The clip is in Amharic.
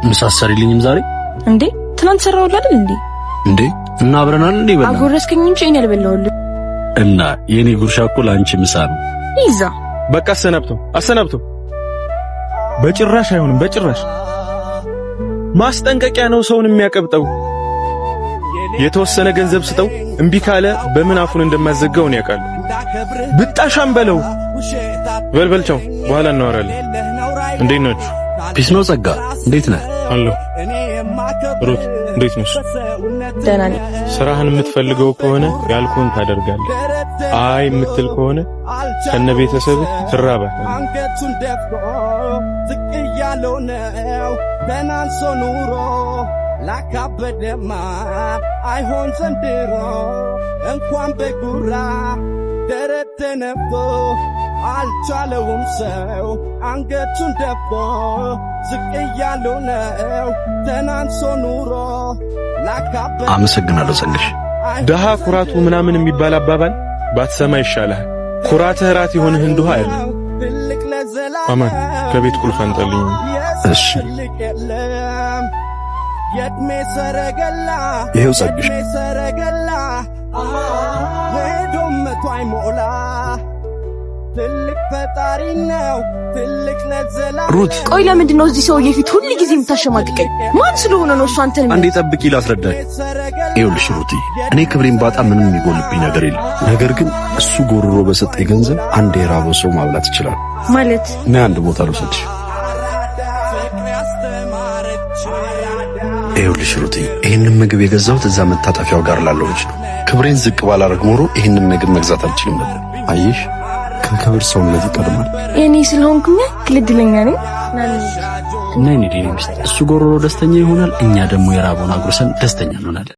ምሳ አትሰሪልኝም ዛሬ? እንዴ፣ ትናንት ሰራሁልህ አይደል እንዴ? እንዴ፣ እና አብረናል እንዴ በላ? አጎረስከኝ እንጂ እኔ አልበላሁልህ። እና የኔ ጉርሻ እኮ ለአንቺ ምሳ ነው። ይዛ በቃ አሰናብተው፣ አሰናብተው። በጭራሽ አይሆንም፣ በጭራሽ። ማስጠንቀቂያ ነው ሰውን የሚያቀብጠው። የተወሰነ ገንዘብ ስጠው፣ እምቢ ካለ በምን አፉን እንደማዘጋው ነው ያውቃል። ብጣሻም በለው። በልበል፣ ቻው፣ በኋላ እናወራለን። እንዴት ናችሁ? Peace ነው ጸጋ፣ እንዴት ነህ? አለሁ። ሩት፣ እንዴት ነሽ? ደህና ነኝ። ስራህን የምትፈልገው ከሆነ ያልኩህን ታደርጋለህ። አይ የምትል ከሆነ ከነ ቤተሰብህ ትራባለህ። አንገቱን ደፍቶ ዝቅ እያለው ነው ተናንሶ ኑሮ ላካበደማ አይሆን ዘንድሮ። እንኳን በጉራ ደረት ተነፍቶ አልቻለውም ሰው አንገቱን ደፍቶ ዝቅ እያለው ነው ተናንሶ ኑሮ ላካበደማ። አመሰግናለሁ ጸግሽ። ድሃ ኩራቱ ምናምን የሚባል አባባል ባትሰማ ይሻልሃል። ኩራትህ ራት የሆንህ እንዲሁ አይደል። ትልቅ ለዘላለም። አማን፣ ከቤት ቁልፍ አንጠልኝ። እሺ። ትልቅ የለም የእድሜ ሰረገላ። ይኸው ጸግሽ። የእድሜ ሰረገላ ሄዶ 100 አይሞላ። ትልቅ ፈጣሪ ነው ትልቅ ለዘላለም። ሩት። ቆይ፣ ለምንድን ነው እዚህ ሰውዬ ፊት ሁል ጊዜ የምታሸማቅቀኝ? ማን ስለሆነ ነው እሱ አንተን? አንዴ ጠብቂ ላስረዳሽ። ይኸውልሽ ሩቲ፣ እኔ ክብሬን ባጣ ምንም የሚጎልብኝ ነገር የለም። ነገር ግን እሱ ጎርሮ በሰጠኝ ገንዘብ አንድ የራበው ሰው ማብላት ይችላል። ማለት? እና አንድ ቦታ ልውሰድሽ። ይኸውልሽ ሩቲ፣ ይህንን ምግብ የገዛሁት እዛ መታጠፊያው ጋር ላለው ልጅ ነው። ክብሬን ዝቅ ባላረግ ኖሮ ይህንን ምግብ መግዛት አልችልም ነበር። አየሽ፣ ከክብር ሰውነት ይቀድማል። የኔ ስለሆንኩኝ እድለኛ ነኝ። እና የኔ ሚስት፣ እሱ ጎርሮ ደስተኛ ይሆናል፣ እኛ ደግሞ የራበውን አጉርሰን ደስተኛ እንሆናለን።